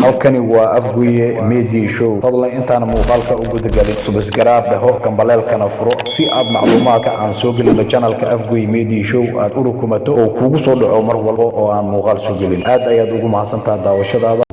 Halkani waa Afguye Media Show. Fadlan intaana muuqaalka u gudagalin, subscribe dhaho, gambaleelkana furo si aad macluumaadka aan soo gelino channelka Afguye Media Show aad u rukumato oo kugu soo dhaco mar walba oo aan muuqaal soo gelin. Aad ayaad ugu mahadsantaha daawashadaada.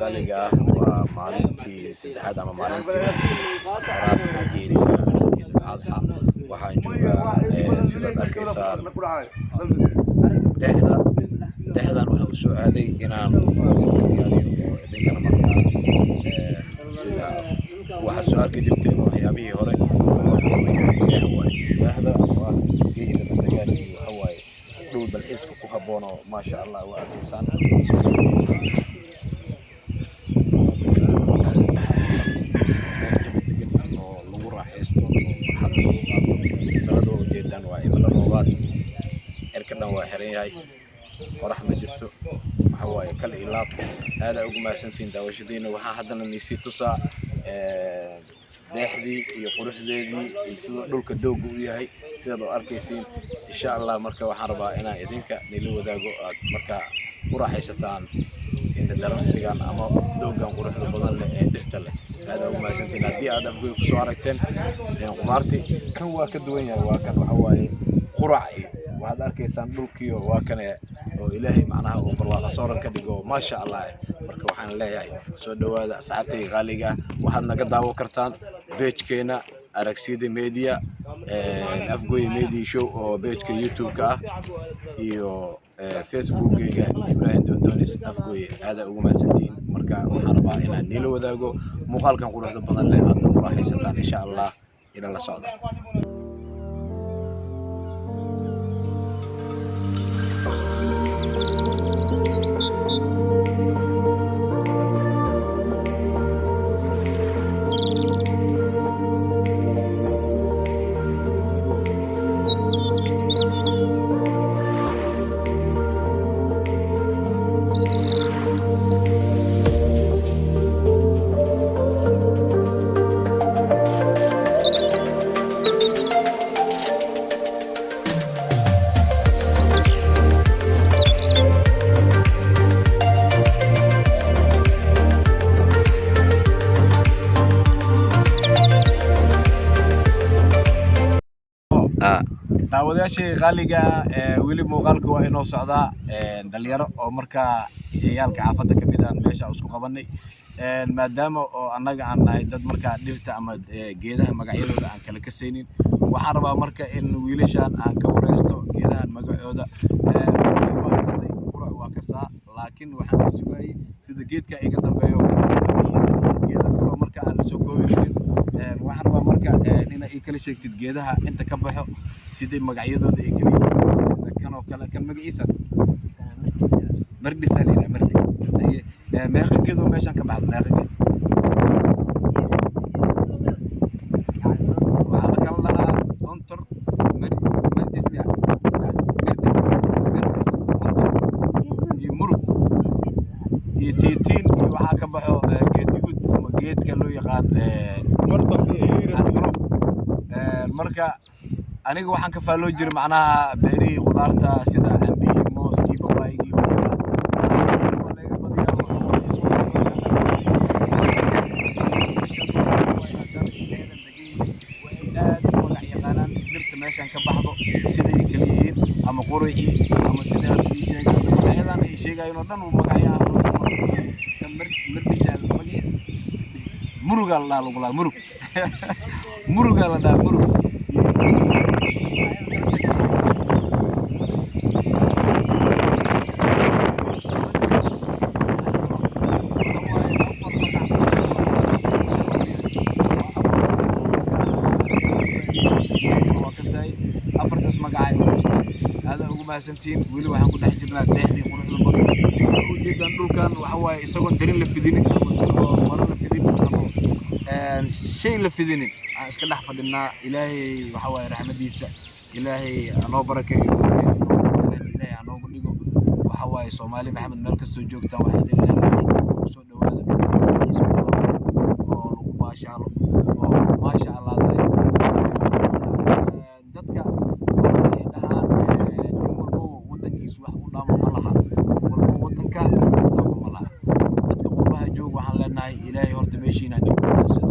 Qaaliga ah, waa maalintii saddexaad ama maalintii afraad ee geedka Ciidul Adxa. Waxaan joogaa, sidaad arkaysaan, dexda. Dexdan waxaan usoo aaday inaan vlog ka diyaariyo oo idinkana markaa sida waxaad soo arki jirteen waxyaabihii hore kan waa ka duwan yahay. Dex waaye dexda, waa geeda degaan iyo waxa waaye dhul dalxiiska ku habboon oo maasha Allah. Waa arkaysaan meel jawi degan oo lagu raaxaysto oo farxad lagu qaato. Cimilada waa ujeedaan, waa cimilo roobaad. Cirka dhan waa xiran yahay, qorax ma jirto. Waxa waaye kal iyo laab. Aad aa ugu mahadsantihiin daawashadiina. Waxaan haddana niisii tusaa deexdii iyo quruxdeedii iyo sida dhulka doogga u yahay, sidaad u arkaysiin insha Allah. Marka waxaan rabaa inaan idinka nila wadaago, aad markaa ku raaxaysataan indha dararsigan ama dooggan quruxda badan leh ee dhirta leh. Aad aa ugu mahadsantihiin. Haddii aad Afgoy kusoo aragteen qudaarti, kan waa ka duwan yahay. Waa kan, waxa waaye qurac iyo waxaad arkaysaan dhulkiyo waa kane oo Ilaahay macnaha uu barwaaqo sooran ka dhigo, maasha Allah. Marka waxaan leeyahay soo dhowaada, asxaabtayga qaaliga ah. Waxaad naga daawan kartaan page-keena Aragsida Media, Afgoye Media Show oo page-ka YouTube-ka ah, iyo Facebookgayga Ibrahim Dondonis Afgoye. Aadaa ugu mahadsantihiin. Marka waxaan rabaa inaan niila wadaago muuqaalkan quruxda badan leh, aadna ku raaxaysataan insha Allah. Ila la socda. Daawadayaashii qaaliga ah, weli muuqaalka waa inoo socdaa. Dhalinyaro oo markaa ciyaalka xaafadda ka mid ah meesha isku qabanay. Maadaama oo annaga aan nahay dad markaa dhirta ama geedaha magacyadooda aan kala kasaynin, waxaan rabaa marka in wiilashan aan ka wareysto geedahan magacooda. Qurac waa kasay, qurac waa kasaa, laakiin waxaan ka sugayay sida geedka iga dambeeyo oo kale magaciisa, geeda kaloo marka aan la soo koobi karin. Waxaan rabaa marka inaad ii kala sheegtid geedaha inta ka baxo, sidai magacyadooda ay kala yihiin, sida kan oo kale. Kan magaciisa mardhisaa la yidhaha, mardhis. Haye, meeqa geedoo meeshan ka baxdo? Meeqa geed waxaa la kala dhahaa? Ontor, mardis miya? Merdis, merdis, ontor iyo murug iyo tiitiin iyo waxaa ka baxo geed yuhuud ama geedka loo yaqaan caligaroob. Marka aniga waxaan ka faalloo jiray macnaha beerihii khudaarta, sida cambihii, mooskii, babaygii, waxyaabahaas. Waa laga badiyaa. Waxay aad u magac yaqaanaan dhirta meeshan ka baxdo, sida ay kala yihiin, ama quricii ama sida hadda ii sheegaan magacyadan ay sheegayeen oo dhan magacyo aan kan mardhisaa magaciis murugaa la dhahaa, lagu lahaa murug, murugaa la dhahaa, murug. Afartaas magacay ugu cusbeen. Aada ugu mahadsantihiin. Weli waxaan ku dhex jirnaa deexdii quruxda badan. Ujeedaan dhulkan waxa waaye isagoon darin la fidinin ama maro la fidinin ama shay la fidinin aan iska dhex fadhinaa. Ilaahay waxa waaye raxmadiisa Ilaahay hanoo barakeeyo, Ilaahay hanoogu dhigo. Waxa waaye Soomaali Maxamed meel kastoo joogtaan, waxaa idin leenahay kusoo dhawaada dhulka oo lagu baashaalo oo maasha Allah. Dadka waxay dhahaan nin walbo wadankiisa wax u dhaamo ma laha, walbo wadanka u dhaamo ma laha. Dadka qurbaha joog waxaan leenahay Ilaahay horta meeshiina idinku wanaagsado.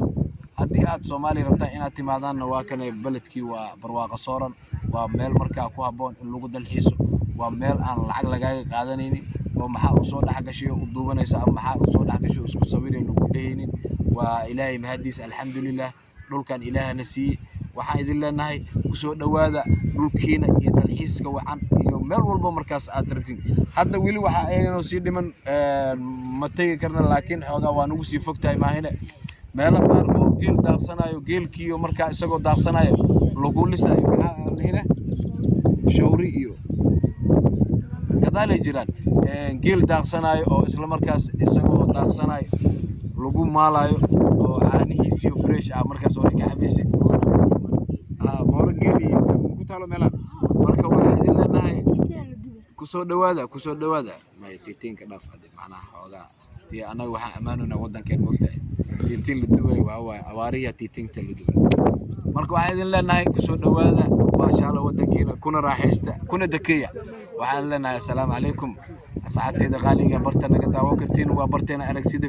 Haddii aad Soomaaliya rabtaan inaad timaadaanna, waa kane beledkii, waa barwaaqo sooran, waa meel markaa ku habboon in lagu dalxiiso, waa meel aan lacag lagaaga qaadanaynin oo maxaa u soo dhex gashay oo u duubanaysa ama maxaa u soo dhex gashay oo isku sawiray lagu dhehaynin. Waa Ilaahay mahadiisa, alxamdulilah, dhulkan Ilaahana siiyey. Waxaan idin leenahay kusoo dhowaada dhulkiina iyo dalxiiska wacan iyo meel walba markaas aad rabtin. Hadda weli waxa aynoo sii dhiman, ma tegi karna, laakiin xoogaa waa nagu sii fog tahay maahine, meelo qaar oo geel daaqsanayo, geelkiiyo markaa isagoo daaqsanayo lagu lisayo, maxaa la yidhaah, shawri iyo gadaalay jiraan, geel daaqsanayo oo isla markaas isagoo daaqsanayo lagu maalayo oo caanihiisiyo fresh ah markaas oo ka cabaysid. Mooro geel iyo ku taalo meelaan. Marka waxaan idin leenahay kusoo dhawaada, kusoo dhawaada. May tiitiinka dhaaf hade, macnaha xoogaa tii annaga waxaan ammaanaynaa waddankeen, mogtahay tiitiin la dubayo waa waaye abaarihiya tiitiinta la dubayo. Marka waxaan idin leenahay kusoo dhawaada, baashaalo waddankiina, kuna raaxaysta, kuna dekeya. Waxaan leenahay assalaamu calaykum asxaabteyda qaaliga. Barta naga daawan kartiin waa barteena Aragsida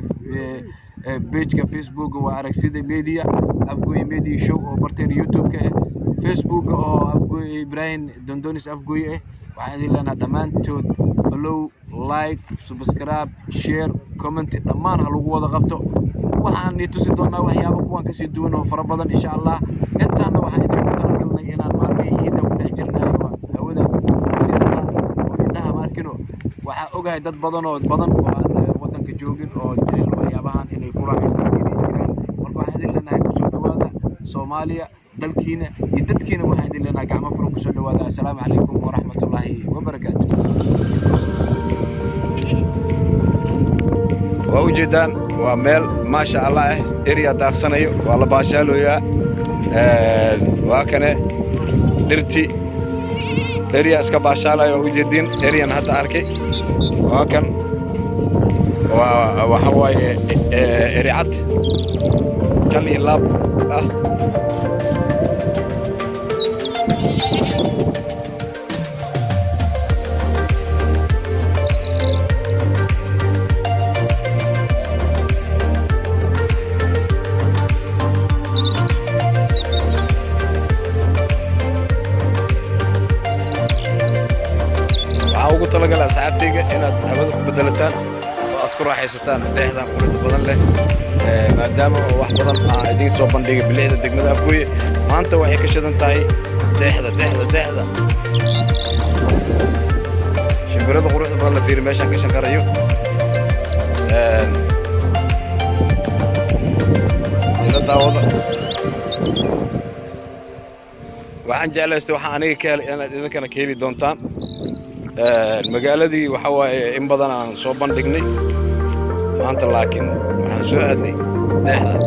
pageka Facebook, waa Aragsida Media, Afgoy Media Show oo barteena YouTube-ka ah, Facebook oo Afgoy Ibrahim Dondonis Afgoy ah. Waxaan idin leenahay dhammaantood follow, like, subscribe, share, comment, dhammaan ha lagu wada qabto. Waxaan nii tusi doonaa waxyaabo kuwan kasii duwan oo fara badan, insha Allah. Intaana waxaan idinku talagalnay inaan maalmihii ciidda ku dhex jirnay oo hawada kusiisanaa oo indhaha ma arkino. Waxaa ogahay dad badan oo badan oo aan waddanka joogin oo jecel waxyaabahan inay ku raaxaystaan inay jiraan. Marka waxaan idin leenahay kusoo dhawaada Soomaaliya, dalkiina iyo dadkiina. Waxaan idin leenahay gacmo furan kusoo dhawaada. Assalaamu calaykum waraxmatullaahi wabarakaatu. Waa ujeedaan, waa meel maasha Allah ah, erya daaqsanayo, waa la baashaaloyaa. Waa kane dhirti, erya iska baashaalayo, waa ujeediin. Eryan hadda arkay, waa kan, waa waxa waaye ericad kal iyo laab ah. jawiga inaad hawada ku bedelataan oo aad ku raaxaysataan deexdan quruxda badan leh. Maadaama oo wax badan aan idiin soo bandhigay bilicda degmada Afgooye, maanta waxay ka shidan tahay deexda, deexda, deexda. Shimbirada quruxda badan la fiiri meeshaan ka shanqarayo. Ila daawada. Waxaan jeclaystay waxaan aniga ka helay inaad idinkana ka heli doontaan. Magaaladii waxa waaye in badan aan soo bandhignay maanta, laakiin waxaan soo aadnay deexda.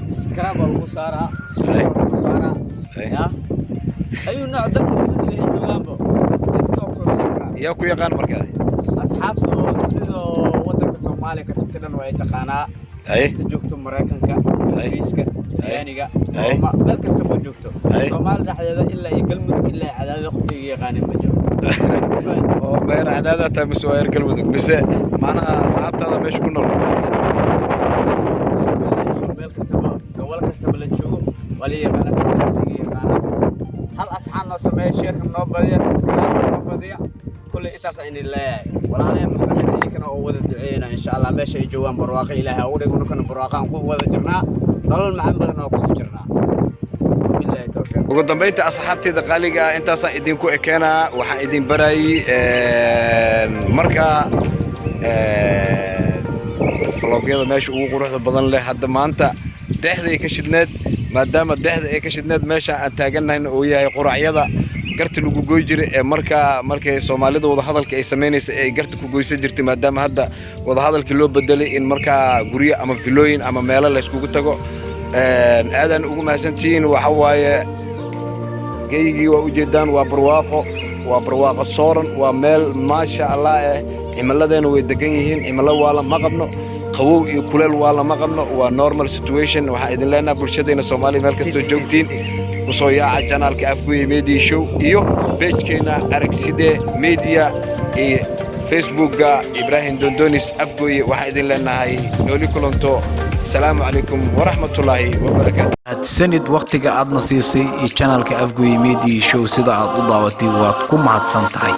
Scrub baa lagu saaraa, lagu saaraa. Ya ayuu nooc dalka dibadda waxay joogaanba lifta oo kusoo sheegi karaa. Yaa ku yaqaan markaadi? Asxaabta oo dunida oo waddanka Soomaaliya ka tagtay dhan waa ay taqaanaa. Inta joogto Maraykanka, Ingiriiska, Talyaaniga, Rooma, meel kasta ma joogto. Soomaali dhexdeeda ilaa iyo Galmudug ilaa iyo Cadaadada qofkayga yaqaanin ma jiro. Oo beer Cadaada tahay mise waa reer Galmudug mise macnaha asxaabtaada meesha ku nool? Meel kastaba, gobol kastaba la joogo waa la yaqaanaa, si fiican laga yaqaanaa. Hal asxaan noo sameeya, share-ka noo badiya, subscribe noo badiya. Kulley intaas aynu leeyahay walaalaha muslimiinta, idinkana oo wada duceeyna insha Allah. Meesha ay joogaan barwaaqo Ilaahay ha ugu dhig, unukana barwaaqo aan ku wada jirnaa, nolol macaan badan oo kusii jirnaa. Billahi tawfiiq. Ugu dambaynta, asxaabteyda qaaliga ah, intaasaan idinku ekeenaa. Waxaan idin barayay marka vlog-yada meesha ugu quruxda badan leh. Hadda maanta deexda ay ka shidneed, maadaama deexda ay ka shidneed, meesha aan taaganahayna uu yahay quracyada garta lagu goy jiray ee markaa markay Soomaalida wadahadalka ay samaynaysa ay garta ku goysan jirtay, maadaama hadda wadahadalkii loo bedelay in markaa guryo ama vilooyin ama meelo layskugu tago. Aadaan ugu mahadsantihiin. Waxa waaye geygii waa ujeedaan, waa barwaaqo, waa barwaaqo sooran, waa meel maasha Allah ah. Cimiladeena way degan yihiin, cimilo waa lama qabno, qabow iyo kuleel waa lama qabno, waa normal situation. Waxaan idin leenaha bulshadeena Soomaaliya meel kastoo joogtiin, kusoo yaaca channel-ka Afgoye Media Show iyo page-keena Aragside Media iyo Facebookga Ibrahim Dondonis Afgoye. Waxaan idin leenahay nooli kulanto. Asalaamu calaykum waraxmatullaahi wabarakaatu. Mahadsanid wakhtiga aadna siisay iyo channel-ka Afgoye Media Show sida aad u daawatay. Waad ku mahadsan tahay.